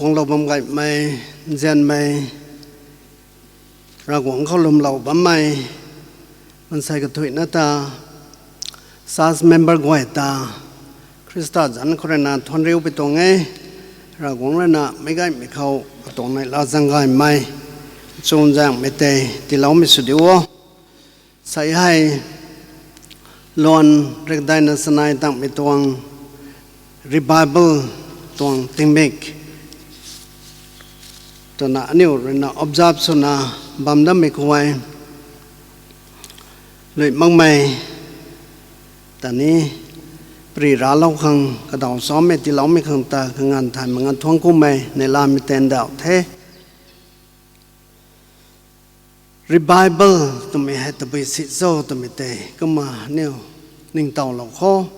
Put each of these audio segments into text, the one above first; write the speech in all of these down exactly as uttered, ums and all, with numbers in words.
Guanglou bam gaymei, nzianmei, Ravguangc khou lwmlou bammei, mansei kathuicna ta, church member guay ta, Khrista zanc khou ruina thuanriu pui tuang e. Ravguangc ruina meic gaymei khou katuang neihla zaeng gaymei, chuzaenghmei tei tiiloumei sw diu o. Sei hei, luan rikdaina sanei tangmei tuang revival tuang tingmik twna aniu ruina observe swna bam dammei khou e. Lui makmei ta ni, pary raclou khang kadaw samei tiiloumei khang ta kanganv thay mak nga thuangc kumei neihlamei tei ndauh the. Revival twmei hei tabui si cho twmei tei kumna aniu ningtowlou kho.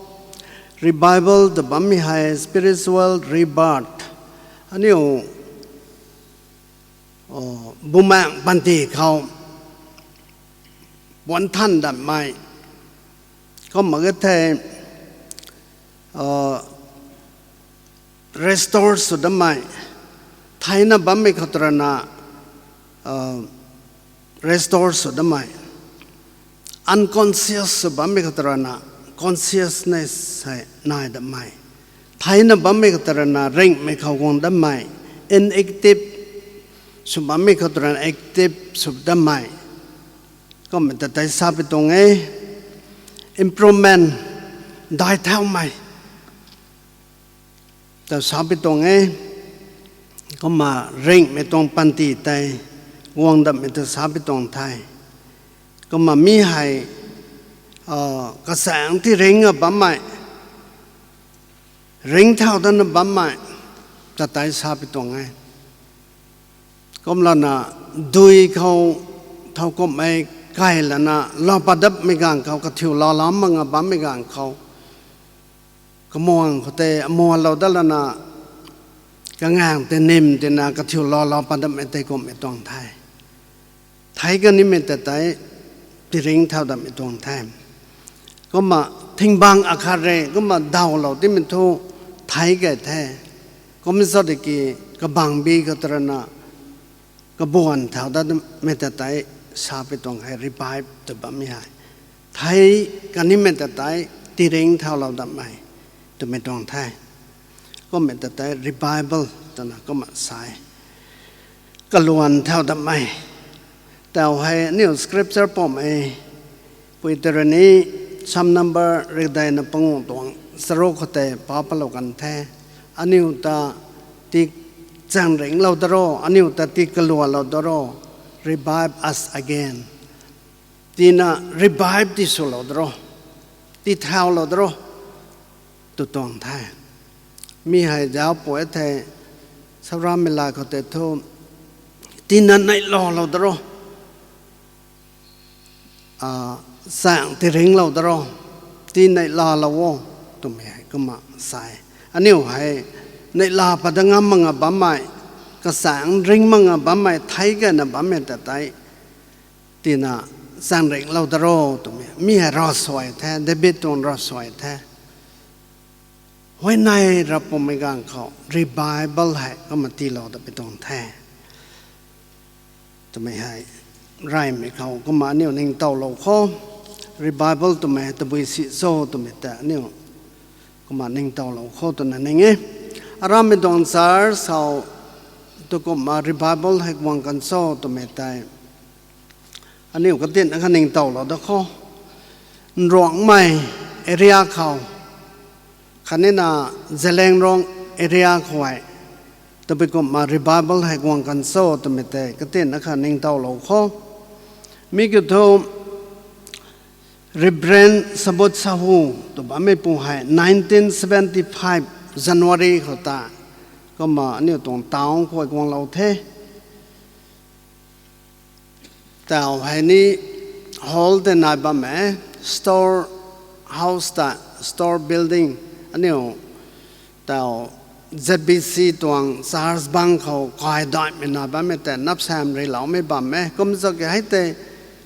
Revival tw bammei hei spiritual rebirth. Aniu bumaengh panty khou puanthan datmei, kumna ka thei restore sw datmei, theina bammei khou tw ruina restore sw datmei, unconscious sw bammei khou tw ruina consciousness hei nai datmei, theina bammei khou tw ruina ringhmei khou guang datmei, inactive sw bammei khou tw ruina active sw datmei, kumna ta tei sa pui tuang e. Improvement, dai thaumei ta sa pui tuang e. Kumna ringhmei tuang panty tei guang datmei ta sa pui tuang the. Kumna mi hei kasaengc ti ringc a bammei, ringcthau datna bammei ta tei sa pui tuang e. Kumlana dui khou thowkumhmei kai lana lou pat datmei ganv khou, kathiu lou lou mak nga bammei ganv khou, kamuang khou tei amualou dat lana kangaeng tei nim tina kathiu lou lou pat datmei tei kumhmei tuang the. Thei kanimei ta tei tiringc thau datmei tuang the. Kumna thingbang akhat rui kumna dawlou timei thu thei key the. Kum sa tiki kabangbi khou tw ruina kabuan thau datmei ta tei sa pui tuang hei revive tw bammei hei. Thei kanimei ta tei tiringc thaulou datmei twmei tuang the. Kumhmei ta tei revival twna kumna sa e. Kaluan thau datmei tau hei aniu scripture pumhmei pui tei rui ni, Psalm number rikdeina panguh tuang charuk khou tei pa palou kan the. Aniu ta ti chaeng ringlou daro, aniu ta ti kaluanlou daro, revive us again. Tina revive ti swlou daro, ti thaulou daro tw tuang the. Mi hei zauc pui the, saramei la khou tei thu, tina neihlalou daro, chaeng tiringlou daro, ti neihlalou o, twmei hei kumna sa e. Aniu hei neihla pat dat ngam mak nga bammei, kasaengc ring mak nga bammei, thei keyna bammei ta tei tina chaeng ringlou daro twmei mi hei ravsuai the, David tuang ravsuai the. Huayney rap pumei ganv khou revival hei kumna tiilou dat pui tuang the twmei hei reymei khou kumna aniu ningtowlou kho. Revival twmei tabui si cho twmei ta aniu kumna ningtowlou kho twna ning e. Aramei tuang church khou tu kumna revival hei guang kan cho twmei tei aniu katinna kha ningtowlou da kho. Nruanghmei area khou, khatnina Zeliangrong area khou hei tabui kumna revival hei guang kan cho twmei tei katinna kha ningtowlou kho. Mi kiu thu Reverend Sabut Sahu tw bammeipu hei nineteen seventy five January khou ta kumna aniu tuang town khou guanglou the. Tau hei ni hall tei nai bam e, store house ta, store building, aniu tau Z B C tuang church bang khou kai daihmei nai bammei tei napsam riloumei bam e. Kum zak ki hei tei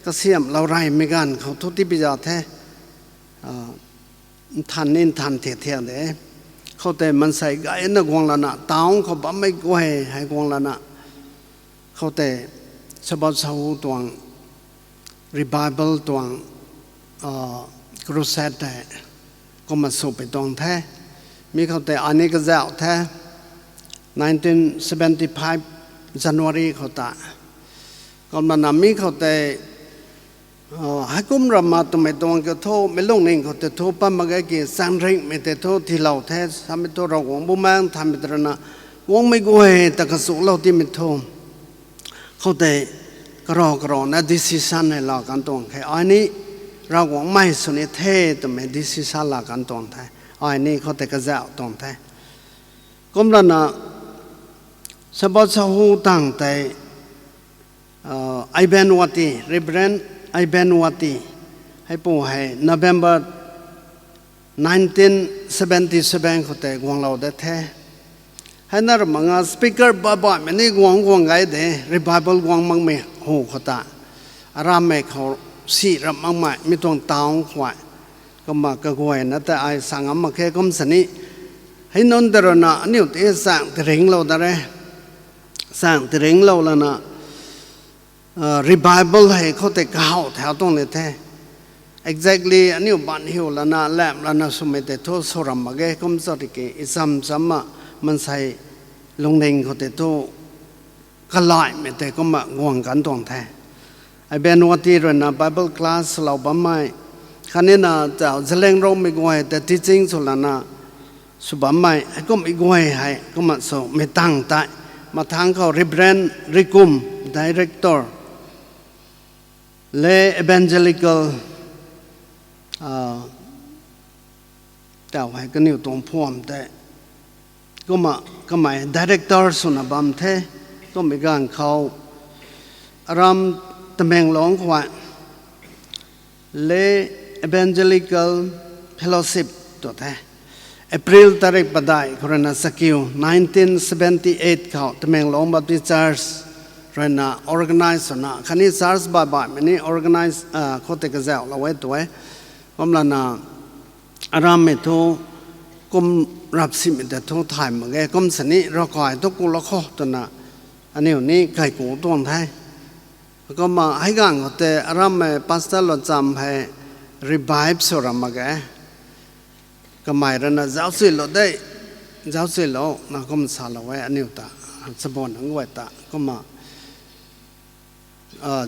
kasiamhlou reymei ganv khou thu tipi za the, nthan ni nthan thiak thiak de. Khoutei mansei gayna guang lana, town khou bammei guay hei guang lana, khoutei Sabbath Sahu tuang, revival tuang, crusade tei kumna sw pui tuang the. Mi khoutei ai ni kazauh the, nineteen seventy-five January khou ta. Kumna na mi khoutei, heikum rama twmei tuang kiu thu, meic lungning khou tei thu pat mak ge ki, chaengringhmei tei thu tiilou the, samei thu Ravguangc Bumaengh Nthanmei tei rui na, guangmei guay ta kachulou timei thu. Khoutei, karau karana decision hei laa kan tuang khe. Ai ni Ravguangc mei sw ni the twmei decision laa kan tuang the. Ai ni khoutei kazauh tuang the. Kumlana, Sabbath Sahu tang tei, Iben Wati, Reverend Iben Wati, heipu hei November nineteen seventy seven khou tei guanglou de the. Heina ramanga speaker baihbaihmei ni guang guang gay de, revival guang makmei hu khou ta. Arammei khou si ram makmei mi tuang town khou. Kumna kaguayna tei ai sa ngam mak khe kum sini. Hei nunc tei rui na aniu tei chaeng tiringlou da re. Chaeng tiringlou lana, revival hei khoutei kahaw thau tuang ni the. Exactly aniu ban hiu lana, lamh lana swmei tei thu sw ram mak ge kum cho tiki, i cham chamna mansei lungning khou tei thu kalaimei tei kumna guang kan tuang the. Iben Wati rui na Bible class lou bammei, khatni na tau Zeliangrongmei guay tei teaching sw lana sw bammei, heikum i guay hei kumna swmei tang tei, mathangc khou Reverend Rikum, director, le Evangelical, tau hei kaniw tuang phuam tei, kumna kamei director swna bam the, kummei ganv khou, aram Tamenglong khou, le Evangelical Fellowship tu the. April tarik padeih khou rui na chakiu nineteen seventy eight khou Tamenglong Baptist Church rui na organize swna, khatni church baihbaihmei ni organize, khoutei kazauhlou e tu e. Kumlana, arammei thu kum rap simei tei thu thay mak ge kum sini, ravkai thu kulou kho twna aniu ni kaiku tuang the. Kumna hei ganv khou tei arammei pastor Lacham hei revive sw ram mak ge. Kamei rui na zaucsuilou de, zaucsuilou na kum salou e aniu ta, chaban nunc guay ta. Kumna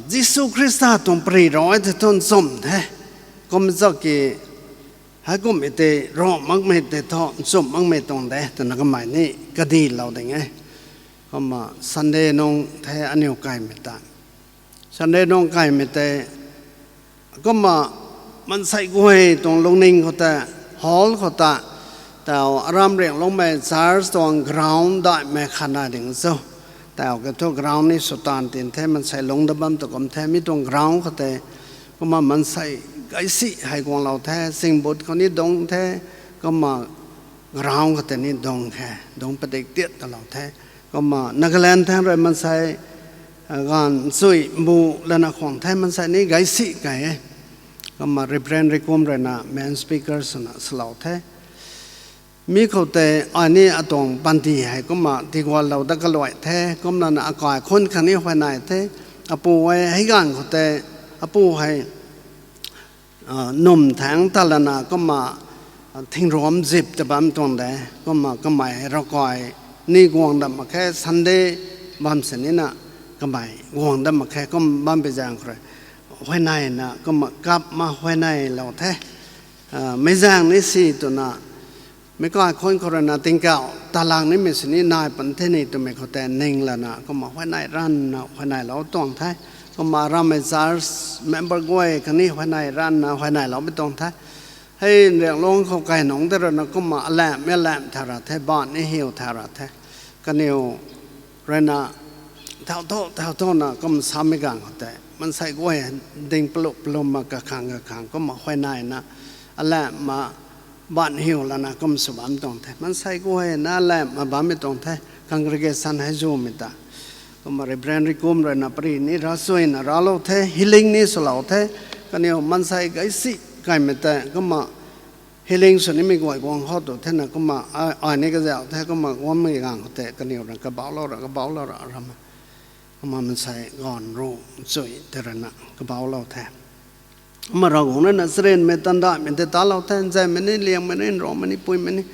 Jisu Khrista tuang pary rui tei thu nchumh the. Kum cho ki, heikum e tei ro makmei tei thu nchumh makmei tuang de twna kamei ni kadilou ding e. Kumna Sunday nung the aniu kaimei ta. Sunday nung kaimei tei, kumna mansei guay tuang lungning khou tei, hall khou ta, tau aram Riangloumei church tuang ground daihmei khatna ding cho. Tau ke thu ground ni swtan tin the, mansei lungc da bam tu kum the, mi tuang ground khou tei, kumna mansei gaisi hei guanglou the, singbut khou ni dungc the, kumna ground khou tei ni dungc khe, dungc padik tiat talou the. Kumna Nagaland thangc rui mansei, ganv chui mbu lana khwang the, mansei ni gaisi kai e. Kumna Reverend Rikum rui na main speaker swna salou the. Mi khou tei ai ni atuang panty hei kumna tiguanlou dat kaluai the, kumlana akai khun khang ni huayney the. Apu e hei ganv khou tei, apu hei, num thaengc ta lana kumna, thingruam zip ta bam tuang de, kumna kamei ravkai ni guang dat mak khe, Sunday bam sinina kamei guang dat mak khe, kum bam pi zaeng khou rui huayneyna kumna kap ma huayneylou the. Meic zaeng ni si twna, meic kai khun khou rui na tingkauh talang nimei sini nai pan the ni twmei khou tei ning lana kumna huayney ranvna huayneylou tuang the. Kumna arammei church member guay khatni huayney ranvna huayneylou mei tuang the. Hei Rianglung khou kai nungc tei rui na kumna alamh e, lamh thau ra the, ban ni hiu thau ra the. Kaniw rui na thau thu thau thuna kum samei ganv khou tei mansei guay ding palu palumna kakhang kakhang kumna huayneyna alamhna ban hiu lana kum sw bam tuang the. Mansei guayna alamhna bammei tuang the, congregation hei zumei ta. Kumna Reverend Rikum rui na pary ni ravchuina ravlou the, healing ni swlou the. Kaniw mansei gaisi kaimei tei kumna healing sw nimei guay guang khou tu thena kumna ai ni kazauh the, kumna guangmei ganv khou tei kaniw rui kabauclou ra, kabauclou ra ram. Kumna mansei ganv ru chuy tei rui na kabauclou the. Kumna Ravguangc rui na charynmei tandaihmei tei talou the, nzaymei ni, liangmei ni, nrongmei ni, puimei ni,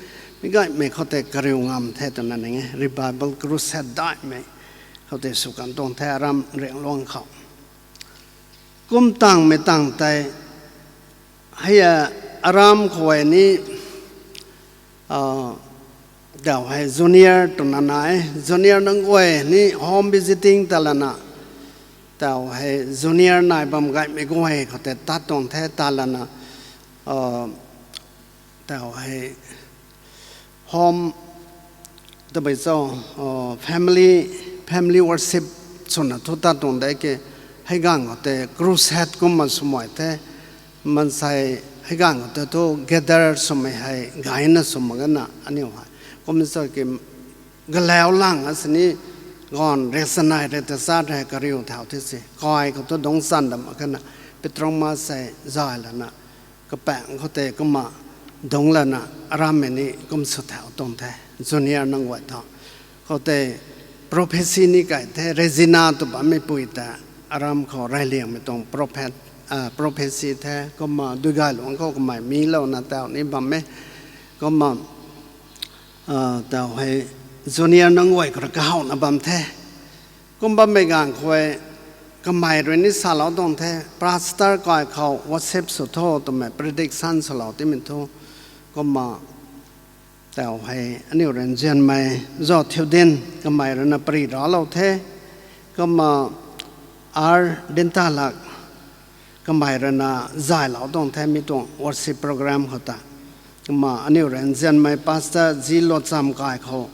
mi gaymei khou tei kariu ngam the twna ning e. Revival crusade daihmei khou tei sw kan tuang the, aram riangluang khou. Kum tangmei tang tei, hei, aram khou ni, tau hei junior twna nai, junior nunc guay ni home visiting ta lana, tau hei junior nai bam gaymei guay khou tei tat tuang the ta lana, tau hei home, tabui cho, family, family worship swna thu tat tuang de ke, hei ganv khou tei crusade kumna swmei the, mansei hei ganv khou tei thu gather swmei hei gayna sw mak gana aniu hei. Kumna cho ki galau lang a sini ganv riaksanei rui ta chat hei kariu thau the se. Kai khou thu dungc chan dam mak gana, Petro ma sei zay lana, kapaeng khou tei kumna dungc lana, arammei ni kum sw thau tuang the, junior nunc guay tho. Khou tei prophecy ni kai the, Regina tw bammei pui ta, aram khou reyliangmei tuang prophet, prophecy the, kumna dui gay luang khou kamei milouna tau ni bam e, kumna tau hei junior nunc guay khou rui kahowna bam the. Kum bammei ganv khou kamei rui ni salou tuang the, pastor kai khou worship sw tho twmei prediction swlou timei thu, kumna tau hei aniu rui nzianmei Zo Thiu Din kamei rui na pary raclou the, kumna ar dinc ta lak kamei rui na zaylou tuang the mi tuang worship program khou ta. Kumna aniu rui nzianmei pastor Zi Locham kai khou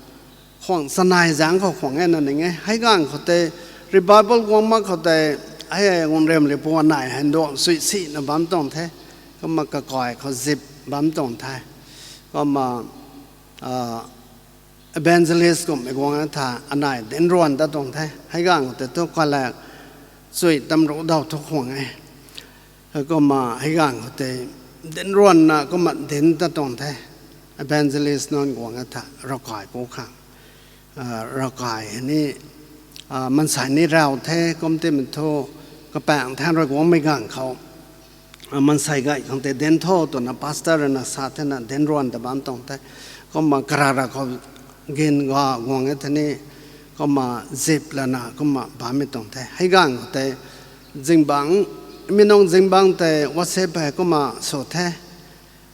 khwang chanei zaeng khou khwang e na ning e. Hei ganv khou tei revival guang mak khou tei, hei guang rimlipu anei hei nduang sui sina bam tuang the. Kumna kakai khou zip bam tuang the. Kumna evangelist kummei guang e tha, anei dinc ruan ta tuang the. Hei ganv khou tei thu kalak chui tamru daw thu khwang e. Kumna hei ganv khou tei dinc ruanna kumna dinc ta tuang the. Evangelist nunc guang e tha, ravkai pu khang, ravkai ni, maansei ni raw the, kum timei thu kapaeng thaeng rui guangmei ganv khou maansei gay khang tei dinc tho twna pastor rui na sa thena dinc ruan ta bam tuang the. Kumna karara khou gin ga guang e theni, kumna zip lana kumna bammei tuang the. Hei ganv khou tei zingbangc, mi nung zingbangc tei worship hei kumna sw the.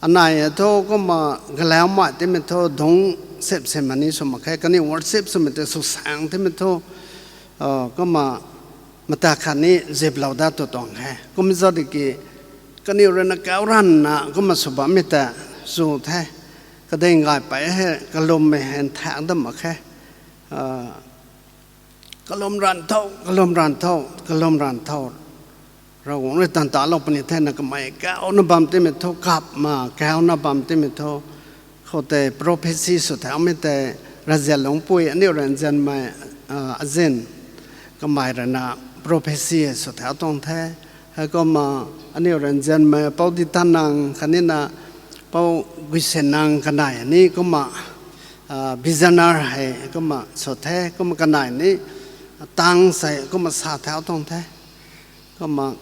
Anei e thu kumna galaumei timei thu dungc sip sima ni sw mak khe, kaniw worship swmei tei sw saeng timei thu, kumna mata khat ni ziplou dat tu tuang khe. Kum zat ki kaniw rui na kau ranvna kumna sw bammei ta sw the. Kading gay pei hei kalummei hei nthaeng dam mak khe. Kalum ranv tho, kalum ranv tho, kalum ranv tho. Ravguangc rui tan talou puni thena kamei kauna bam timei thu kap ma, kauna bam timei thu. Khoutei prophecy sw thaumei tei, Razianlungpui aniu rui nzianmei, azin, kamei rui na prophecy sw thau tuang the. Heikumna aniu rui nzianmei Pou Ditanang khatnina Pou Guisenang kanei ni kumna visioner hei kumna sw the, kumna kanei ni tang sei kumna sa thau tuang the. Kumna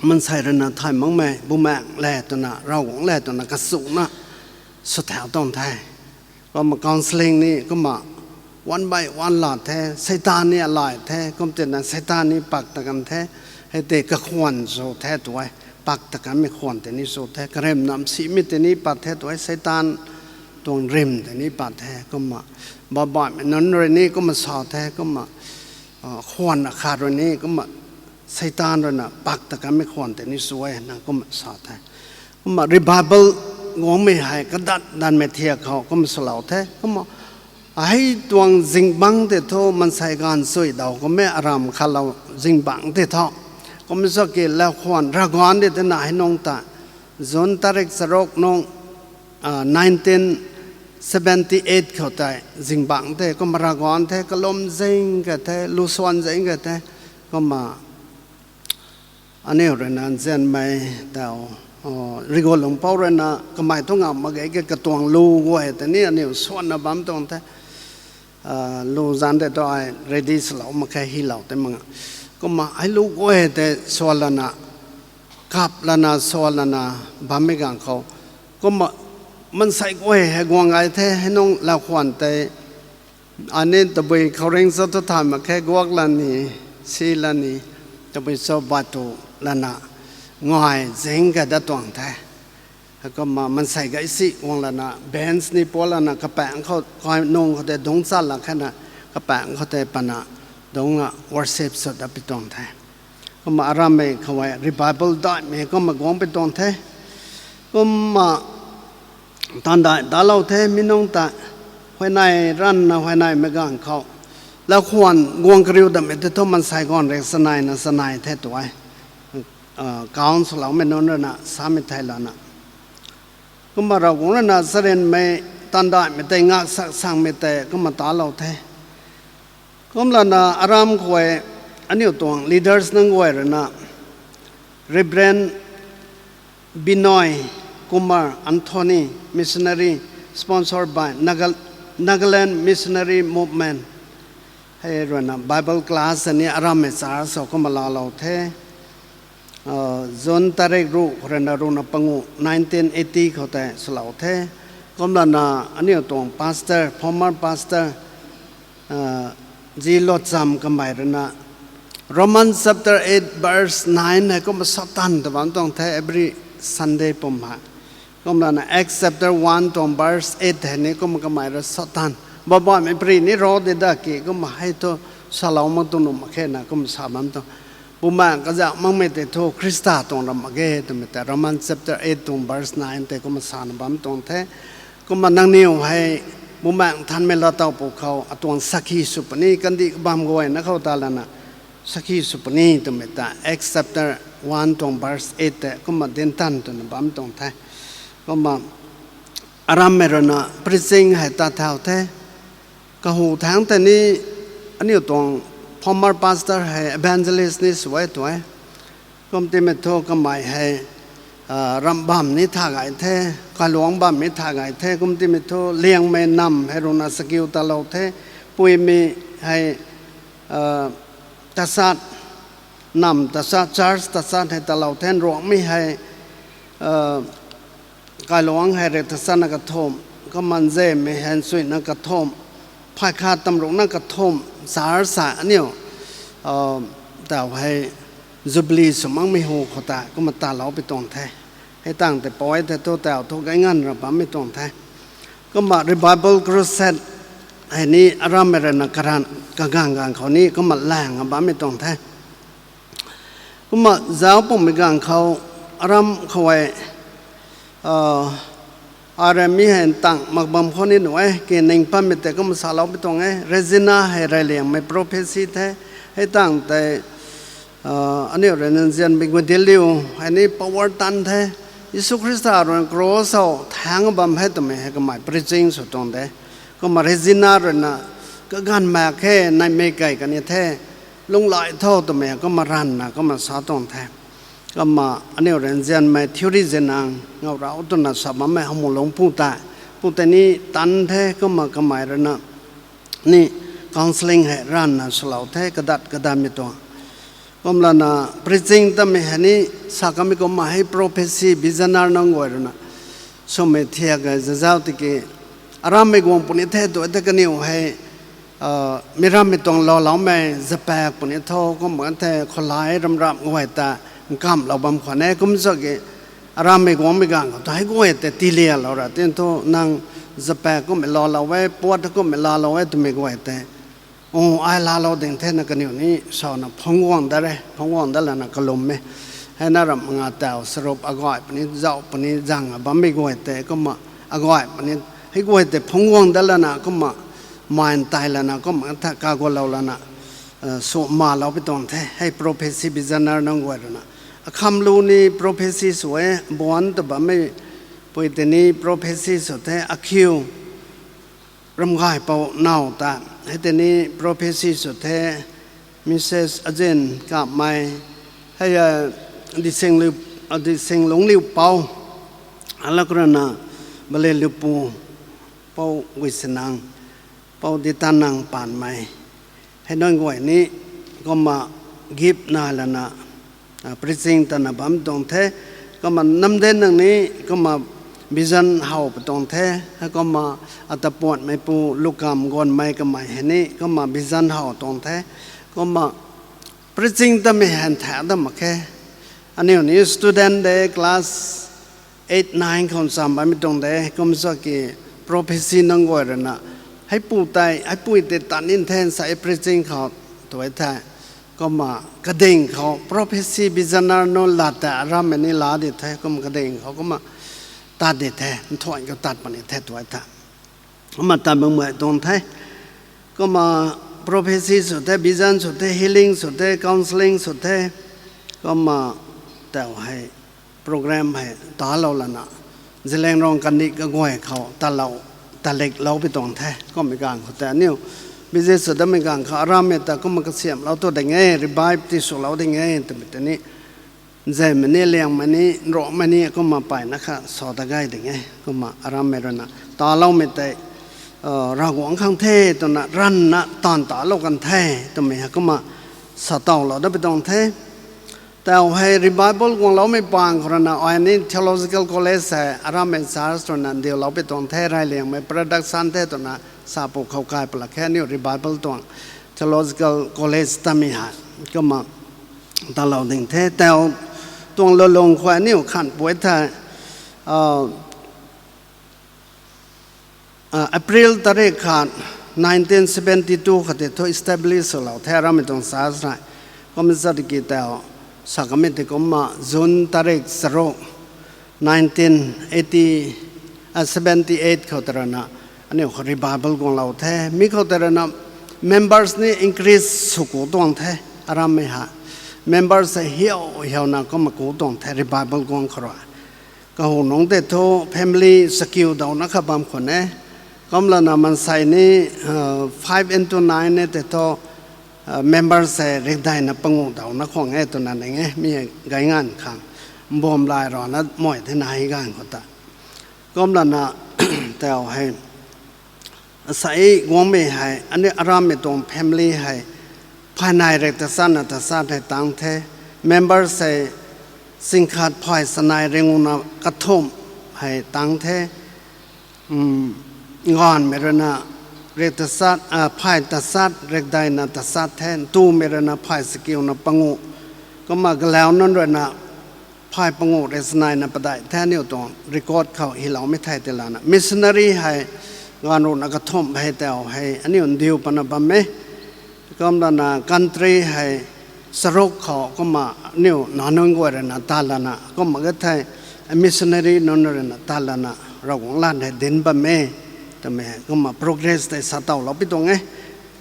maansei rui na thay makmei bumaengh le twna, Ravguangc le twna kachuna sw thau tuang the. Kumna counselling ni kumna one by one la the, Seitaan ni alay the, kum tina Seitaan ni pak ta kan the, hei tei kakhwan sw the tu e, pak ta kanmei khwan tei ni sw the, karim nam simei tei ni pat the tu e, Seitaan tuang rim tei ni pat the, kumna babaihmei nunc rui ni kumna sa the, kumna khwan akhat rui ni kumna Seitaan rui na pak ta kanmei khwan tei ni sw e na kumna sa the. Kumna revival guangmei hei kadat danmei thiak khou kumna swlou the. Kumna hei tuang zingbangc tei thu maansei ganv chui daw kummei aram khatlou zingbangc tei thu. Kumna sa ki laukhwan Ravguangc tei twna hei nung ta June tarik charuk nung, nineteen seventy eight khou tei zingbangc tei kumna Ravguangc the, kalum zing ka the, lusuan zing ka the, kumna aniu rui na nzianmei tau Rigo lungpou ruina kamei thu ngam mak ge ke katuang lu guay tei ni aniw swanna bam tuang the. Lu zan de tu ai ready swlou mak khe hylou tei mak nga. Kumna hei lu guay tei swan lana, kap lana, swan lana bammei ganv khou, kumna maansei guay hei guang gay the, hei nung lau khwan tei, ani tabui khouringh cho tu thay mak khe, guak lani, si lani, tabui cho batu lana, ngai zing kata tuang the. Kumna maansei gay si guang lana bench ni puat lana kapaengc khou, kai nung khou tei dungc chat lak khena, kapaengc khou tei pana dungcna worship sw dat pi tuang the. Kumna arammei khou hei revival daihmei kumna guang pi tuang the. Kumna taanv daih talou the mi nung ta, huayney ranvna huayneymei ganv khou, lau khwan guang kariu datmei tei thu maansei ganv rui chanei na chanei the tu e. Council loumei nunc ruina samei thei lana, kumna Ravguangc ruina charynmei, taanv daihmei tei ngak sak sangmei tei kumna talou the. Kumlana aram khou e, aniu tuang leaders nunc guay ruina, Reverend Binoy Kumar Anthony, missionary, sponsored by Naga-, Nagaland Missionary Movement, hei ruina Bible class ni arammei church khou kumna laalou the. June tarik ruh khou ruina ruhna pangu nineteen eighty khou tei swlou the. Kumlana aniu tuang pastor, former pastor, Zi Locham kamei ruina Romans chapter eight verse nine hei kumna sa tan ta bam tuang the every Sunday pum hei. Kumlana Acts chapter one tuang verse eight hei ni kumna kamei rui sa tan. Babaihmei pri ni ro de da ki kumna hei thu salou mak tuang nuh mak khe na kumna sa bam tuang. Bumaengh kazauh makmei tei thu Khrista tuang ram mak ge twmei tei Romans chapter eight tuang verse nine tei kumna sana bam tuang the. Kumna nangniw hei Bumaengh Nthanmei laatow pwkhou atuang sakhi sw puni, kandih kabamv guayna khou ta lana sakhi sw puni twmei ta Acts chapter one tuang verse eight tei kumna dinc tan twna bam tuang the. Kumna arammei ruina preaching hei tat thau the. Kahu thangc tei ni aniu tuang former pastor hei evangelist ni sw e tu e. Kum timei thu kamei hei ramh bamv ni tha gay the, kailuangc bamv ni tha gay the. Kum timei thu Liangmei namv hei ruina chakiu talou the. Puimei hei tachat, namv tachat, church tachat hei talou the. Nruanghmei hei kailuangc hei rui tachatna kathumh, kumna nzemei hei nchuina kathumh, phay khat tamrukna kathumh, church sa aniu tau hei Jubilee sw makmei hu khou ta kumna talou pi tuang the. Hei tangv tei poi tei thu tau thu gay nganv ra bammei tuang the. Kumna Revival Crusade hei ni arammei ruina karan kaganv ganv khou ni kumna laeng a bammei tuang the. Kumna zauc pumei ganv khou aram khou e, arami hei ntang mak bam khou ni nuh e, ki ning pammei tei kumna salou pi tuang e. Regina hei reyliangmei prophecy the. Hei tangv tei aniu rui nzianmei guay diu liu hei ni power tan the. Jisu Khrista ruina cross khou thaeng bam hei twmei hei kamei preaching sw tuang de. Kumna Regina ruina kaganv mak khe, neihmei key kani the, lunghlaic tho twmei kumna ranvna kumna sa tuang the. Kumna aniu rui nzianmei theory zianang ngau rau twna sa bammei Hamulungc pu tei, pu tei ni tan the. Kumna kamei ruina ni counselling hei ranvna swlou the, kadat kadatmei tuang. Kumlana preaching tamei hei ni sa kamei kumna hei prophecy, visionary nunc guay ruina swmei thiak e zazauc tiki arammei guang puni the tu tei kaniw hei mi rammei tuang laaloumei zapak puni tho, kumna the khoulayc ramramh guay ta nkamhlou bam khwan e. Kum zaki arammei guangmei ganv khou ta hei guay tei tilialou ra tin thu nang zapak kummei laalou e, puat kummei laalou e twmei guay tei, o, ai laalou ding the na kaniw ni sana phungc guang dat re, phungc guang dat lana kalum e. Hei na ramh nga tau sarup agay puni, zauh puni, zang a bammei guay tei kumna agay puni, hei guay tei phungc guang dat lana kumna mind tei lana kumna tha kagualou lana sw malou pi tuang the. Hei prophecy, visionary nunc guay ruina akham lu ni prophecy sw e, buan ta bammei pui tei ni prophecy sw the, akhiu ramgaipou naw ta hei tei ni prophecy sw the, Mrs Ajin Kapmei, hei Dising Liu, Adui Sing Lungcliu Pou, alak rana Bale Liupu, Pou Gui Sinang, Pou Di Tanang Panmei, hei nunc guay ni kumna gift nai lana preaching tana bam tuang the. Kumna namden nang ni kumna vision how pui tuang the. Kumna ata puanmeipu Lukam Guanmei kamei hei ni kumna vision how tuang the. Kumna preaching tamei hei ntha dam mak khe. Aniu ni student de, class eight nine khou cham bammei tuang de, kumsa ki prophecy nunc guay rana, heipu tei, heipui tei tat nin the sa e preaching khou tu e the. Kumna kading khou prophecy visioner nunc lat tei arammei ni la di the, kumna kading khou kumna tat di the, nthuan khou tat puni the tu e the. Kumna tat bam guay tuang the. Kumna prophecy sw the, vision sw the, healing sw the, counselling sw the. Kumna tau hei program hei talou lana Zeliangrong kandih kaguay khou talou, taliklou pui tuang the. Kummei ganv khou tei aniu busy sw damei ganv khou arammei ta kumna kasiamhlou tu ding e, revive ti swlou ding e twmei tei ni nzemmei ni, liangmei ni, nruangmei ni kumna mpeyna kha sa ta gay ding e. Kumna arammei ruina taloumei tei Ravguangc khang the twna ranvna taanv talou kan the twmei hei kumna sa tawlou dat pui tuang the. Tau hei revival guangloumei pang khou rana ai ni theological college hei arammei church ruina ndiulou pui tuang the, reyliangmei production the twna sa pu khou kai pala khe aniu revival tuang theological college tamei hei kumna talou ding the. Tau tuang lulung khou aniu khan pui the, April tarik khat nineteen seventy two khou tei thu establish swlou the arammei tuang church hei. Kumna zat ki tau sa kamei tei kumna June tarik charuk nineteen eighty, seventy eight khou tei rana aniu khou revival guanglou the. Mi khou tei rana members ni increase sw ku tuang the arammei hei. Members hei hiau hiauna kumna ku tuang the revival guang khou rui. Kahunungc tei thu family sakiu dauna kha bam khwan e. Kumlana mansei ni five into nine e tei thu members hei rikdeina panguh dauna khwan e twna ning e, mi hei gay nganv khang mbam lay rana mei thena hei ganv khou ta. Kumlana tau hei asei guangmei hei aniu arammei tuang family hei phay nei riktasatna tasat hei tang the. Members hei singkhat phay sanei ringuna kathumh hei tang the. Gaanvmei ruina riktasat, phay tasat rikdeina tasat the. Ntumei ruina phay sakiuna panguh. Kumna galau nunc ruina phay panguh rui saneina padeih the aniu tuang record khou hyloumei thei tei lana. Missionary hei gaanv ruhna kathumh hei tau hei aniu ndiu pana bam e. Kumlana country hei charuk khou kumna aniu nac nunc guay ruina tat lana kumna ka thei missionary nunc ruina tat lana Ravguangc lat hei dinc bam e twmei kumna progress tei sa tawlou pui tuang e.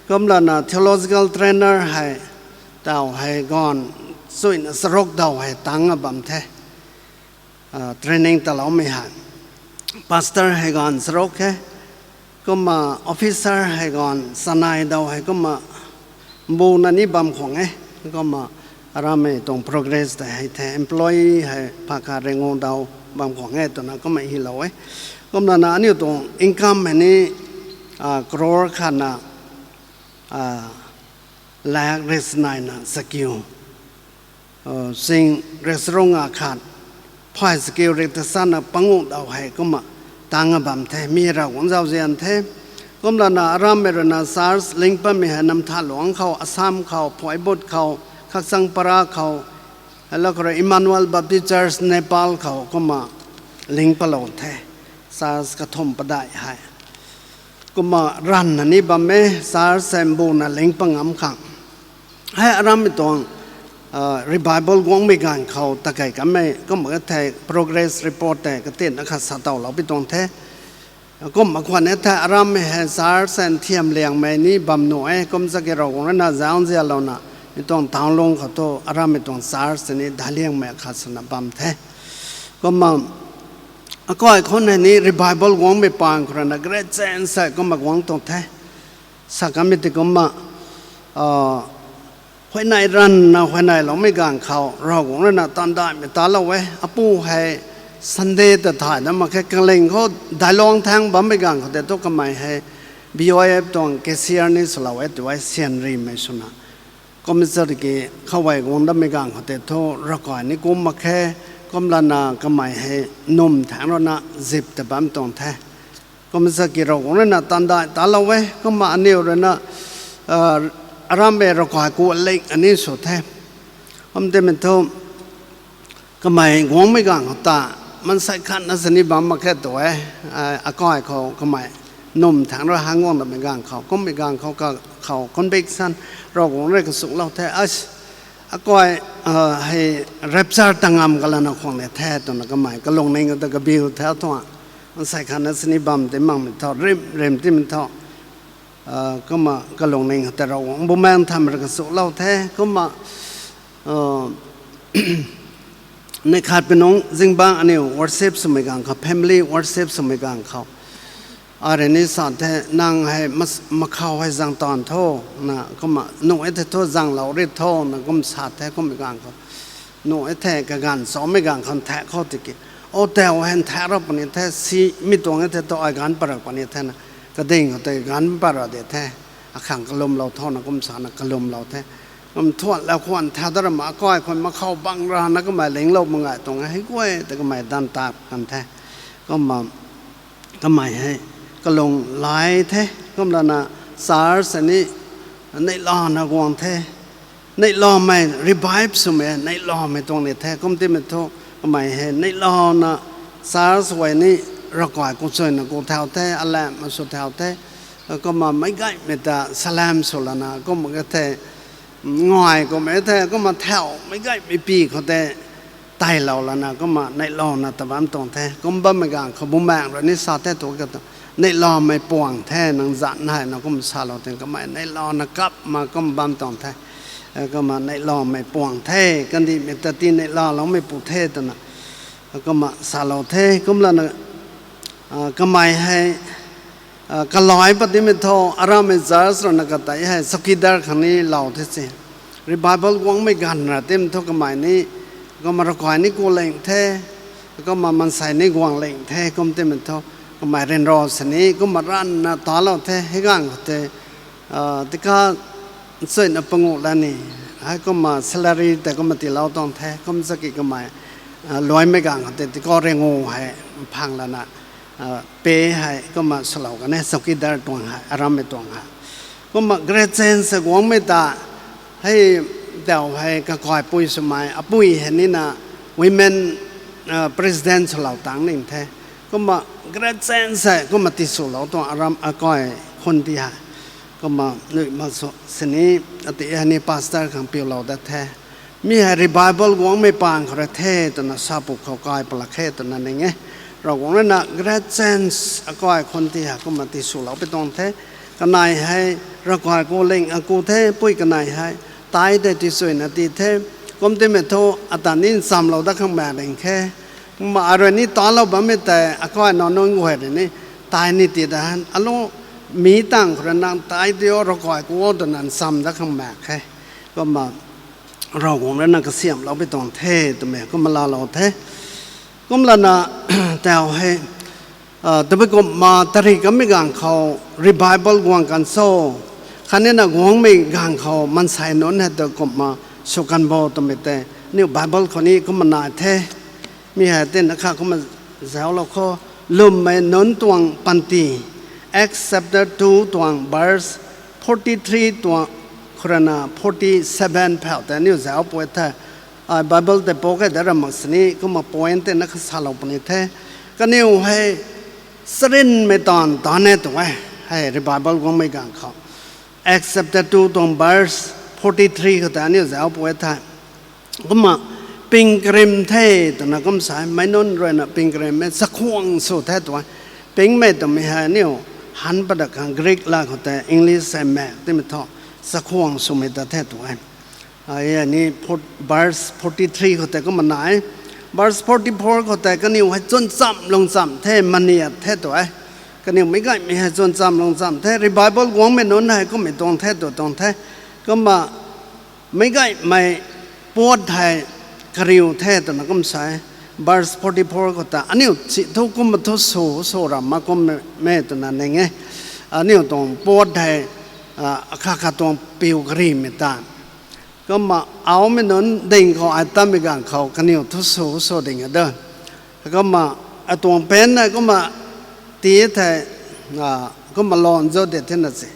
Kumlana theological trainer hei tau hei gaanv chuina charuk daw hei tang a bam the. Training taloumei hei pastor hei gaanv charuk khe. Kumna officer hei gaanv sanei daw hei kumna mbuna ni bam khwan e. Kumna arammei tuang progress tei hei the employee hei pha khat ringu daw bam khwan e twna kumna hylou e. Kumlana aniu tuang income hei ni crore khatna lakh riksaneina sakiu sing rikcharuk nga khat phay sakiu riktasatna panguh daw hei kumna tang a bam the, mi Ravguangc zauzian the. Kumlana arammei ruina church ling patmei hei Namtha Luang khou, Assam khou, Phuaibut khou, Khakchangpara khou, hei lak khou rui Emmanuel Baptist Church Nepal khou kumna ling patlou the. Church kathumh padeih hei kumna ranvna ni bam e, church hei mbuna ling pat ngam khang. Hei arammei tuang revival guangmei ganv khou takei kanmei kumna ka thei progress report tei katinna khat sa tawlou pui tuang the. Kumna khwan e thei arammei hei church hei nthiam liangmei ni bam nuh e, kumsa ki Ravguangc ruina zauzianlouna mi tuang town lung khou thu arammei tuang church ni daic liangmei khat swna bam the. Kumna akai khou hei ni revival guangmei pang khou ruina great change hei kumna guang tuang the. Sa kanmei tei kumna huayney ranvna huayneyloumei ganv khou Ravguangc rui na taandaihmei talou e. Apu hei Sunday ta thay na mak khe, kaling khou dailuang thaeng bammei ganv khou tei thu kamei hei B Y F tuang cashier ni swlou e tw e, syan rimei swna. Kum zat ki khou guang datmei ganv khou tei thu ravkai ni kum mak khe, kumlana kamei hei num thaeng rui na zip ta bam tuang the. Kum zat ki Ravguangc rui na taandaih talou e, kumna aniw rui na, aramei ravkai ku ling ani sw the. Kum timei thu kamei guangmei ganv khou ta maansei khatna sini bam mak khe tw e, akai khou kamei num thaeng rui hang guang datmei ganv khou, kummei ganv khou ka, khou conviction Ravguangc rui kasuklou the, akai hei rapture ta ngam kalana khwang ni the twna kamei kalungning ta kabiu the thu, maansei khatna sini bam ti makmei thu, rim rim timei thu, kumna kalungning ta Ravguangc Bumaengh Nthanmei rui kasuklou the. Kumna neih khat pi nungc zingbangc aniw worship swmei ganv khou, family worship swmei ganv khou, arui ni sa the, nang hei makhou hei zang taanv tho, na kumna nuh e the thu zanglou ri tho na kum sa the, kummei ganv khou nuh e the, kaganv chaumei ganv khou nthaekc khou tiki, o tau hei nthaekc ra puni the, simei tuang e the thu ai ganv para puni the na, kading khou tei ganv para de the, akhang kalumlou tho na kum sana kalumlou the. Kum thuanlou khwan thau da rama akai khou makhou bang rana kamei linglou mak ngai tuang e, hei guay ta kamei danv tak kan the. Kumna kamei hei kalung lai the, kumlana church ni neihlana guang the. Neihlamei revive swmei, neihlamei tuang ni the, kum timei thu kamei hei neihlana church guay ni ravkai ku chuyna ku thau the, alam sw thau the. Kumna meic gaymei ta salam swlana kum ka the, ngai kummei the, kumna thau meic gaymei pi khou tei tailou lana kumna neihlana ta bam tuang the. Kum bammei ganv khou Bumaengh rui ni sa the tu ka tu, neihlamei puang the, nang zanc hei na kum salou tin kamei neihlana kap ma kum bam tuang the. Kumna neihlamei puang the, kandihmei ta ti neihlaloumei pu the twna kumna salou the. Kumlana kamei hei kalai pat timei thu aramei church rui na katei hei chowkidar khang ni lou the se. Revival guangmei ganv ra timei thu kamei ni, kumna ravkai ni ku ling the, kumna maansei ni guang ling the, kum timei thu kamei ryanra sini kumna ranvna talou the, hei ganv khou tei tika chuyna panguh la ni, hei kumna salary tei kumna tiilou tuang the, kum zaki kamei luaimei ganv khou tei tikau ringu hei phang lana pe hei kumna swlou kan e, chowkidar tuang hei, arammei tuang hei. Kumna great change hei guangmei ta, hei tau hei kakaipui swmei apui hei nina women president swlou tang ning the. Kumna great change hei kumna tiswlou tuang aram akai khun ti hei. Kumna nuh mak sw sini, ati hei ni pastor khang piulou dat the. Mi hei revival guangmei pang khou rui the twna sapu khou kai palak khe twna ning e. Ravguangc rui na great change akai khun ti hei kumna tiswlou pi tuang the. Kanei hei ravkai ku ling aku the, pui kanei hei tai tei tiswna ti the. Kum timei thu ata ni nchamlou dat khang mak ling khe. Kumna arui ni talou bammei tei akai nac nunc guay rui ni tai ni ti da han alu mi tang khou rui nang tai ti o, ravkai ku o twna ncham dat khang mak khe. Kumna Ravguangc rui na kasiamhlou pi tuang the twmei kumna laalou the. Kumlana tau hei tabui kumna tari kammei ganv khou revival guang kan cho, khatni na guangmei ganv khou maansei nunc hei ta kumna sw kan bo twmei tei aniu Bible khou ni kumna nai the. Mi hei tina kha kumna zauclou khou, lwmmei nunc tuang panty, Acts chapter two tuang verse forty three tuang khou rui na forty seven phau tei aniu zauc pui the. Ai Bible tei pou khe da ra mak sini kumna point tina kha salou puni the. Kaniw hei charynmei taanv tan e tu e, hei revival guangmei ganv khou. Acts chapter two tuang verse forty three khou tei aniu zauc pui the. Kumna ping karim the twna kum sa e, meic nunc rui na ping karim e, chakhwang sw the tu e. Pingmei twmei hei aniu han padak khang Greek la khou tei English hei mak timei thu chakhwang swmei ta the tu e. Ai ni verse forty three khou tei kumna nai e. Verse forty four khou tei kaniw hei chwn cham lung cham the, maniat the tu e. Kaniw meic gaymei hei chwn cham lung cham the, revival guangmei nunc hei kummei tuang the tu tuang the. Kumna Meic gaymei puat hei kariu the twna kum sa e. Verse forty four khou ta aniu si thu kumna thu sw sw ram ma kum e twna ning e. Aniu tuang puat hei akha kha tuang piu karimei ta kumna aumei nunc ding khou ai tammei ganv khou kaniw thu sw sw ding e de. Kumna atuang pen hei kumna ti thei kumna lan zo de thena se.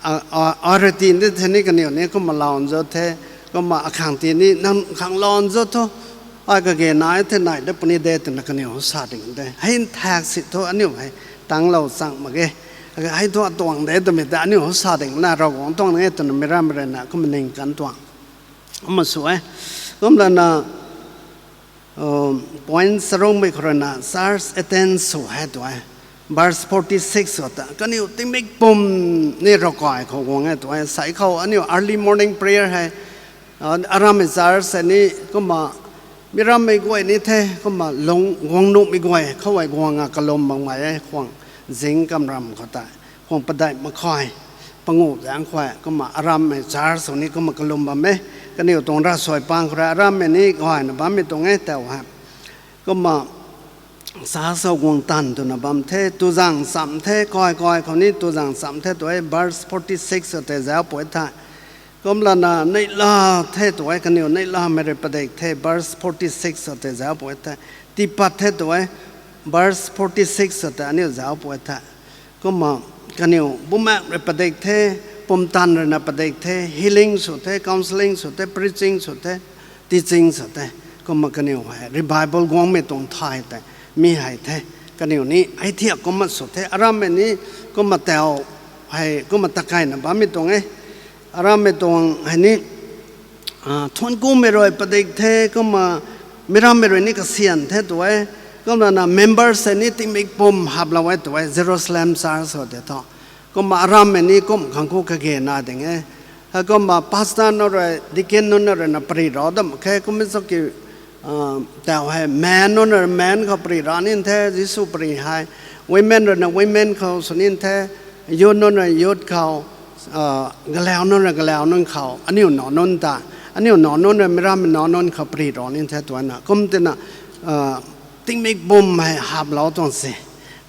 Arati de the ni kaniw ni kumna lan zo the. Kumna akhang ti ni nang khang lan zo thu ai kage nai the nai de puni de twna kaniw sa ding de. Hei nthak si thu aniu hei tanglou chang mak ge. Hei thu atuang de twmei ta aniu sa ding na Ravguangc tuang e twna meic rammei rui na kumna ning kan tuang kumna sw e. Kumlana point charungmei khou rui na church attend sw hei tu e. Verse forty six khou ta kaniw tingmik pum ni ravkai khou guang e tu e. Sai khou aniu early morning prayer hei arammei church hei ni kumna meic rammei guay ni the kumna lung guang nuhmei guay khou hei guang a kalum makmei e khwang zing kamram khou ta khwang padeih makhai panguh zaeng khou kumna arammei church khou ni kumna kalum bam e. Kaniw tuang ravsuai pang khou rui arammei ni gayna bammei tuang e tau hei. Kumna sa sou guang tan twna bam the, tuzang cham the, kai kai khou ni tuzang cham the tu e. Verse forty six khou tei zauc pui the. Kumlana neihla the tu e, kaniw neihlamei rui padik the. Verse forty six khou tei zauc pui the. Tiipat the tu e. Verse forty six khou tei aniu zauc pui the. Kumna kaniw bumaengc rui padik the, pumtan rui na padik the, healing sw the, counselling sw the, preaching sw the, teaching sw the. Kumna kaniw hei revival guangmei tuang thay tei mi hei the. Kaniw ni hei thiak kumna sw the, arammei ni kumna tau hei kumna takaina bammei tuang e. Arammei tuang hei ni thuanc kumei rui padik the, kumna meic rammei rui ni kasian the tu e. Kumlana members hei ni tingmik pum haplou e tu e, Jerusalem church khou tei thu. Kumna arammei ni kum khang khou kage na ding e. Heikumna pastor nunc rui, deacon nunc rui na pari rau dam khe, kumna saki tau hei men nunc rui men khou pari ra nin the, Jisu pari hei. Women rui na women khou sw nin the, youth nunc rui youth khou, galau nunc rui galau nunc khou, aniu nac nunc ta, aniu nac nunc rui meic rammei nac nunc khou pari rau nin the twna. Kum tina tingmik pum hei haplou tuang se.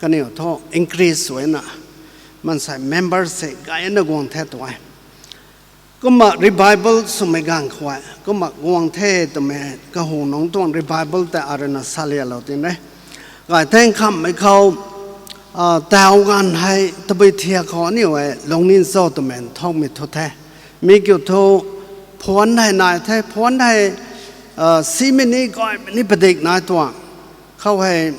Kaniw thu increase sw e na. Maansei members hei gayna guang the tu e. Kumna revival swmei ganv khou e, kumna guang the twmei kahu nunc tuang revival tei arui na salialou tin e. Gay theng khammei khou tau ganv hei tabui thiak khou aniu e lungning cho twmei nthaumei thu the. Mi kiu thu phone hei nai the, phone hei simei ni gaymei ni padik nai tuang. Khou hei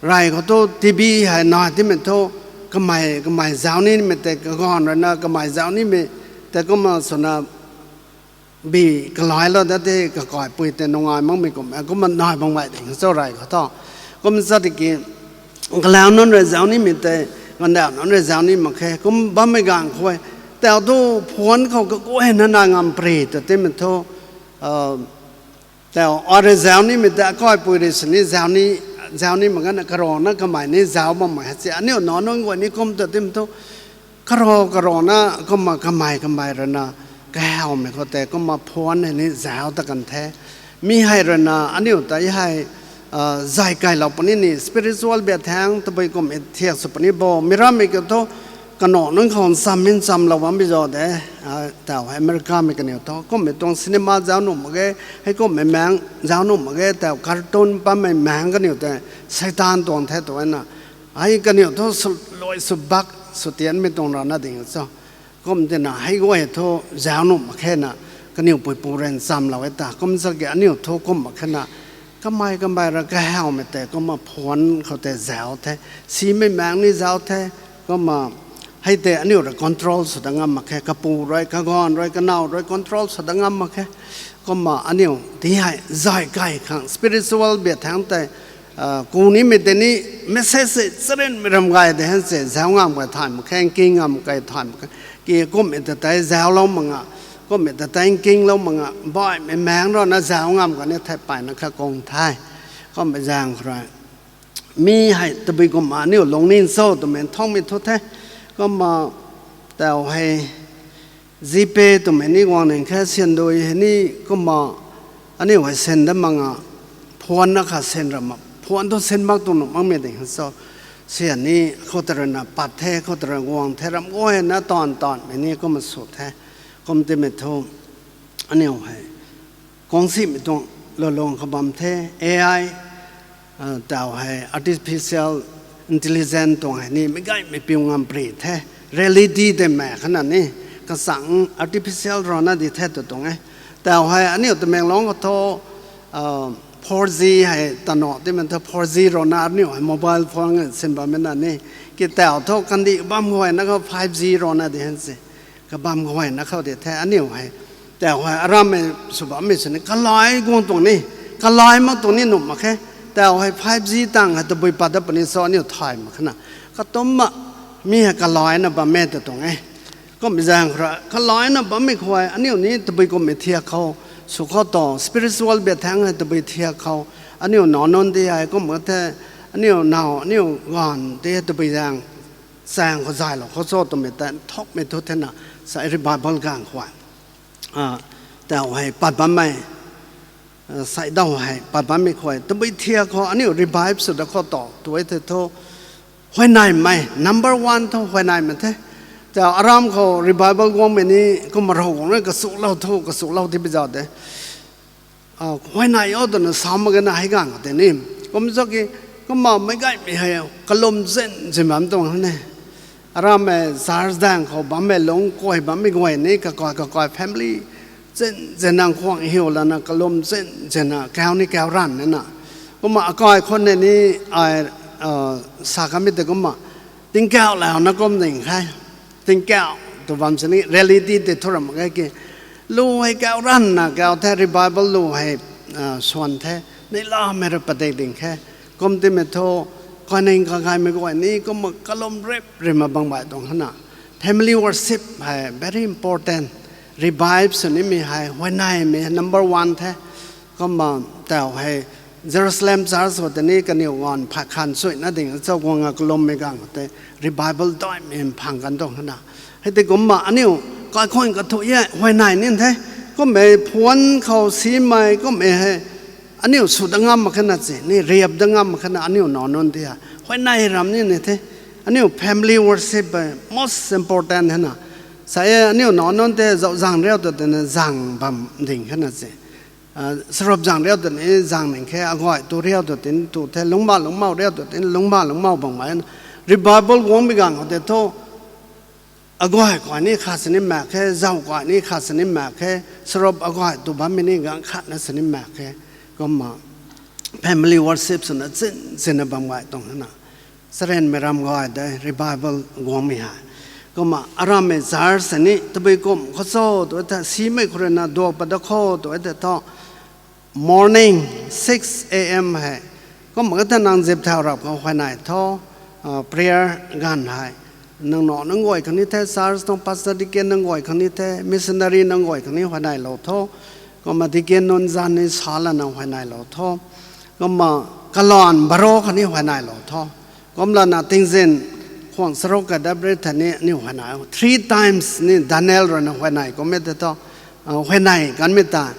rey khou thu T V hei nai timei thu kamei kamei zauc nimei tei kaganv rui na kamei zauc nimei tei kumna swna bi kalailou dat the, kakaipui tei nungai makmei kum e kumna nai bam gay ding cho rey khou thu. Kum cha tiki galau nunc rui zauc nimei tei, galau nunc rui zauc ni mak khe kum bammei ganv khou e. Tau thu phone khou kaguayna nai ngam pari ta timei thu tau arui zauc nimei tei akaipui rui sini zauc ni, zauc ni mak gana karana kamei ni zauc bam mak he si aniu nac nunc guay ni kum ta timei thu karo karana kumna kamei kamei rui na kahawmei khou tei kumna phone hei ni zauc ta kan the. Mi hei rui na aniu tei hei zay kailou puni ni spiritual biak thaeng tabui kum e thiak sw puni bo. Meic rammei kiu thu kanac nunc khou ncham mi nchamlou bam bi zo de. Tau hei Americamei kaniw thu kummei tuang cinema zauc nuh mak ge, hei kummei maengc zauc nuh mak ge, tau cartoon pammei maengc kaniw tei Seitaan tuang the tu e na. Hei kaniw thu sw luai sw bak sw tianmei tuang rana ding cho. Kum tina hei guay thu zauc nuh mak khe na, kaniw puipu rui nchamlou e ta. Kum cha ki aniu thu kum mak khe na, kamei kamei rui kahawmei tei kumna phone khou tei zauc the, simei maengc ni zauc the, kumna hei tei aniu rui control sw dat ngam mak khe, kapu rui, kaganv rui, kanow rui control sw dat ngam mak khe. Kumna aniu ti hei zay kai khang spiritual biak thaeng tei ku nimei tei ni message se charynmei ram gay de hen se zauc ngam kai thay mak khe, nking ngam kai thay mak khe. Ki kummei ta tei zauclou mak nga, kummei ta tei nkinglou mak nga, baihmei maengc rana zauc ngam kani thei payna kha kung the. Kummei zaeng khou rui mi hei tabui kumna aniu lungning cho twmei nthaumei thu the. Kumna tau hei GPay twmei ni guang ning khe, syan dui hei ni kumna aniu hei syan dat mak a, phone na kha syan ra mak, phone thu syan mak tuang nuh makmei ding khe cho. Syan ni khou ta rui na pat the, khou ta rui guang the, ram guay na taanv taanvmei ni kumna sw the. Kum timei thu aniu hei kungsimei tuang lulung khou bam the, A I, tau hei artificial intelligence tuang hei ni meic gaymei piu ngam pary the. Reality tei mak khana ni, kachang artificial rana di the tw tuang e. Tau hei aniu Tamenglong khou thu four G hei tana timei thu four G rana aniu hei mobile phone sin bammei na ni, ki tau thu kandih bam guay na khou five G rana di hen se. Kabam guay na khou di the aniu hei. Tau hei arammei sw bammei sini kalai guang tuang ni, kalai mak tuang ni nuh mak khe. Tau hei five G tang hei tabui pat dat puni cho aniu thay mak khana. Katumna mi hei kalaina bam e tw tuang e. Kum zaeng khou rui kalaina bammei khou hei aniu ni tabui kummei thiak khou, sw khou tu spiritual bethang hei tabui thiak khou, aniu nac nunc di hei kum the, aniu nac aniu ganv di hei tabui zaeng chaeng khou zaylou khou cho twmei tei nthukmei thu thena, sa revival ganv khou tau hei pat bammei, sai dau hei pat bammei khou tabui thiak khou aniu revive sw dat khou tu tu e the thu, huayneymei number one thu huayneymei the. Tau aram khou revival guangmei ni kumna Ravguangc rui kasulou thu kasulou ti pi zau de. Huayney o twna sa mak gana hei ganv khou tei ni, kum cho ki, kumna meic gaymei hei kalum zin zin bam tuang ne. Arammei church daeng khou bammei lungc kuay bammei guay ni kakai kakai family zin zin nang khwang hiu lana kalum zin zin na kau ni kau ranv na. Kumna akai khou ni ni ai sa kamei tei kumna tingkauh launa kum ding khe. Tingkauh tw bam sini reality tei thu ram mak ge ki, lu hei kau ranvna kau the, revival lu hei swan the, neihlamei rui padik ding khe. Kum timei thu, kaning kagaymei guay ni kumna kalum rip rima bang bai tuang hana. Family worship hei very important. Revive sw nimei hei huayneymei number one the. Kumna tau hei Jerusalem church khou tei ni kaniw ganv phay khan suina ding cho guang a kalummei ganv khou tei revival daihmei phang kan tuang hana. Hei tei kumna aniu kaikhunc kathu e huayney nin the. Kummei phone khou simei kummei hei aniu sw dat ngam mak khana si ni, riap dat ngam mak khana aniu nac nunc di hei huayney ram ni ni the. Aniu family worship hei most important hana. Sa e aniu nac nunc tei zauh zang riu tw tei ni zang bam ding khana si. Sarup zang riu tw ni zang ning khe, aguay tu riu tw tei ni tu the, lungcma lungcmou riu tw tei ni lungcma lungcmou bang mak na. Revival guangmei ganv khou tei thu, aguay kai ni khat sini mak khe, zauh kai ni khat sini mak khe, sarup aguay tu bammei ni ganv khat na sini mak khe. Kumna family worship swna chin chinna bam gay tuang hana. Sarenmei ram gay de revival guangmei hei. Kumna arammei church sini tabui kum khou cho tw e the, simei khou rui na duak pat dat khou tw e the thu, morning six A M hei. Kumna kata nang zip thau rap khou huayney tho, prayer ganv hei. Nang nac nunc guay khang ni the, church tuang pastor deacon nunc guay khang ni the, missionary nunc guay khang ni huayneylou tho. Kumna deacon nunc zanc ni sa lana huayneylou tho. Kumna kalanv baro khang ni huayneylou tho. Kumlana tingzin khwang charuk ka dap ri tha ni aniu huayney three times ni Daniel rui na huayney kum e the tho. Huayney kanmei ta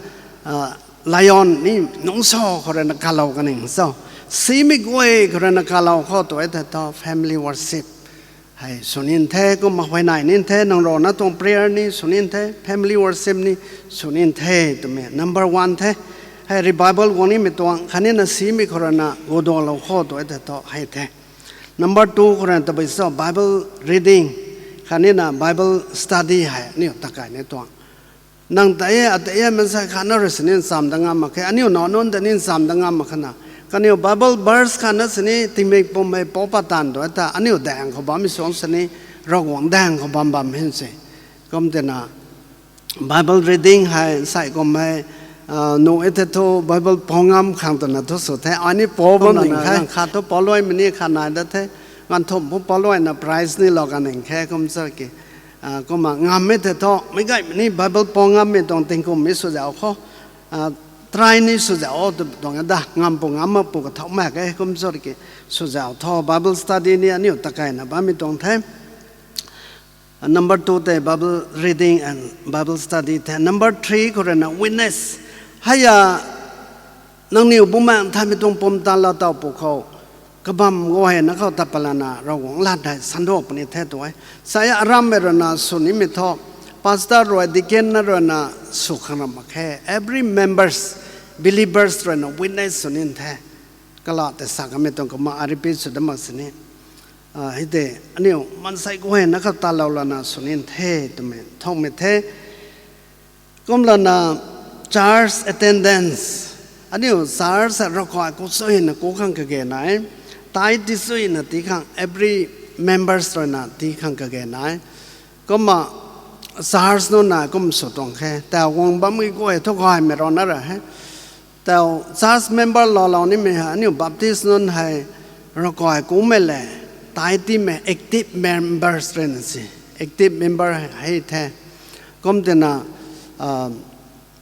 lion ni nungc sa khou rui na kalou kaning cho. Simei guay khou rui na kalou khou tw e the tho family worship hei sw nin the, kumna huayney nin the, nang rui na tuang prayer ni sw nin the, family worship ni sw nin the twmei number one the. Hei revival guang nimei tuang khatni na simei khou rui na gudualou khou tw e the tho hei the. Number two khou rui na tabui cho Bible reading khatni na Bible study hei aniu takai ni tuang. Nang tei e, atei e, maansei khat na rui sini ncham dat ngam mak khe, aniu nac nunc tei ni ncham dat ngam mak khana. Kaniw Bible verse khat na sini tingmik pum hei pou pat taanv tu e ta, aniu daeng khou bammei suang sini, Ravguangc daeng khou bam bam hin se. Kum tina, Bible reading hei nsei kum hei, nuh e the thu Bible pou ngam khang twna thu sw the, ai ni pou bam ning khe, khat thu pouluaimei ni khat nai dat the, ganv thumh phu pouluaina prize ni lou kaning khe kum cho ki. Kumna ngam e the thu meic gaymei ni Bible pou ngammei tuang tingkum ni sw zauh khou, try ni sw zauh o tw tuang e da, ngam pu ngam mak pu kathau mak e kum cho ki. Sw zauh tho Bible study ni aniu takai na bammei tuang the. Number two tei Bible reading and Bible study the. Number three khou ruina witness. Hei a nangniw bumaengh nthanmei tuang pumtan laa taw pw khou, kabam guay na khou tat pat lana Ravguangc lat hei sando puni the tu e. Sa e, arammei ruina sw nimei thu, pastor rui, deacon na ruina sw khang ram mak khe. Every members, believers ruina witness sw ni the. Kala tei sa kamei tuang kumna a repeat sw dat mak sini. Hei tei aniu maansei guay na khou tatlou lana sw ni the twmei thumei the. Kum lana church attendance. Aniu church a ravkai ku suina ku khang kage nai. Tithe tii suina tii khang every members ruina tii khang kage nai. Kumna church nunc na kum sw tuang khe. Tau guang bammei guay thu gaymei rana ra he. Tau church member loulou nimei hei aniu Baptist nunc hei ravkai kumei le, tithe tiimei active members ruina si. Active member hei the. Kum tina,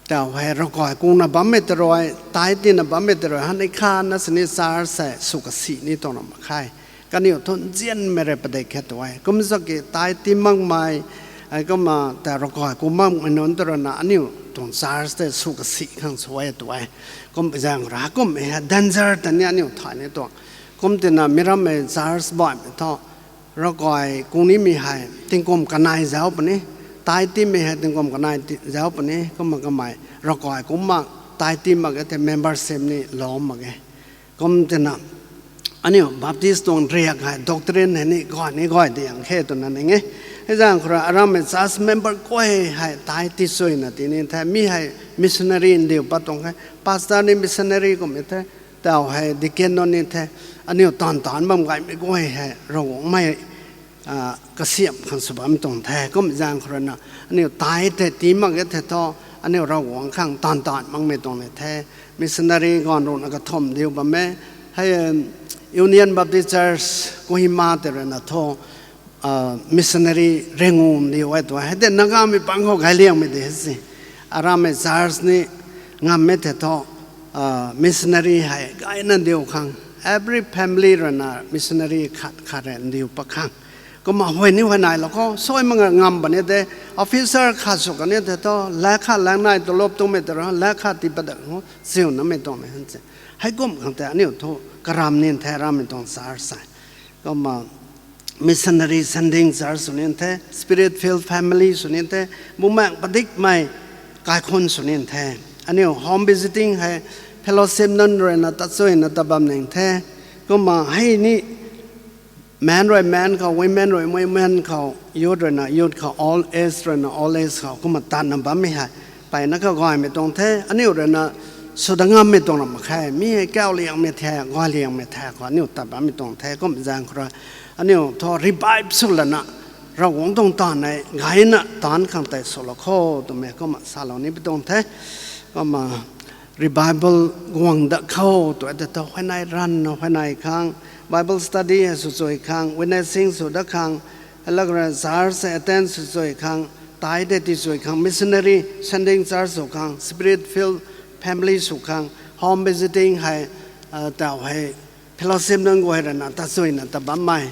tau hei ravkai kuna bammei tei rui, tithe tiina bammei tei rui, hanei kha na sini church hei sw kasi ni tuang ram mak khe. Kaniw thu nzianmei rui padik khe tu e. Kum zaki tithe tii makmei, kumna tau ravkai ku makmei nunc tei ruina aniu tuang church tei sw kasi khang sw e tu e. Kum zaeng ra kummei hei danger ta ni aniu thay ni tuang. Kum tina mi rammei church baihmei thu ravkai ku nimei hei tingkum kanei zauc puni, tithe tiimei hei tingkum kanei zauc puni, kumna kamei ravkai ku mak, tithe tii mak e thei membership ni lou mak e. Kum tina aniu Baptist tuang riak hei doctrine hei ni gay ni gay diang khe twna ning e. Hei zaeng khou rui arammei church member guay hei tithe tii suina tii ni the, mi hei missionary ndiu pat tuang khe, pastor ni missionary kummei the, tau hei deacon nunc ni the, aniu taanv taanc bam gaymei guay hei Ravguangcmei kasiamh khang sw bammei tuang the. Kum zaeng khou ruina aniu tithe tei tii mak e thei thu, aniu Ravguangc khang taanv taanc makmei tuang ni the. Missionary ganv ruhna kathumh ndiu bam e. Hei Union Baptist Church Kohima tei ruina thu missionary ringu ndiu e tu e. Hei tei Nagamei pang khou gayliangmei de si. Arammei church ni ngam e thei thu missionary hei gayna ndiu khang, every family ruina missionary khat khat rui ndiu pat khang. Kumna huay ni huay nai lou khou sui mak ngam puni de. Officer khat sw kan e thei thu lakh khat lakh nai tolop tumei tei rui lakh khat tii pat dat khou chiunamei tuang ni han se. Heikum khang tei aniu thu karam ni the, arammei tuang church e. Kumna missionary sending church sw ni the, spirit filled family sw ni the, bumaengh padikmei kaikhunc sw ni the. Aniu home visiting hei fellowship nunc ruina tat suina tat bam ning the. Kumna hei ni men rui men khou, women rui women khou, youth ruina youth khou, old age ruina old age khou kumna tatna bammei hei mpeyna kagaymei tuang the. Aniu ruina sw dat ngammei tuang ram mak khe. Mi hei kauliangmei the, gayliangmei the khou aniu tat bammei tuang the. Kum zaeng khou rui aniu thu revive sw lana Ravguangc tuang taanv hei gayna taanc khang tei swlou kho twmei kumna salou ni pi tuang the. Kumna revival guang dat khou tu e tei thu huayney ranna huayney khang, Bible study hei sw chui khang, witnessing sw dat khang, alag rui church hei attend sw chui khang, tithe tei tii chui khang, missionary sending church sw khang, spirit filled family sw khang, home visiting hei, tau hei fellowship nunc guay ruina tat suina tat bammei,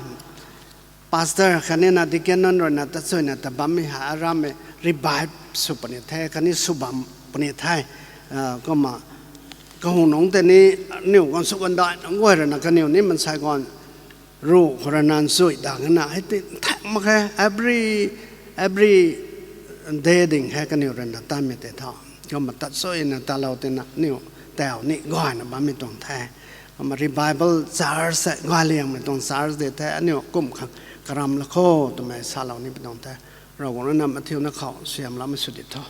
pastor khatni na deacon nunc ruina tat suina tat bammei hei arammei revive sw puni the, khatni sw bam puni the. Kumna kahunungc tei ni aniu ganv sw kandai nunc guay ruina kaniw ni mansei ganv ruh khou ruina nchui dang na hei ti thak mak khe, every, every day ding hei kaniw ruina tatmei tei thu. Kumna tat suina tatlou tina aniu tau ni gayna bammei tuang the. Kumna revival church hei gayliangmei tuang church de the, aniu kum khang karam lou kho twmei salou ni pi tuang the. Ravguangc ruina mathiuna khou suaihiamloumei sw di tho.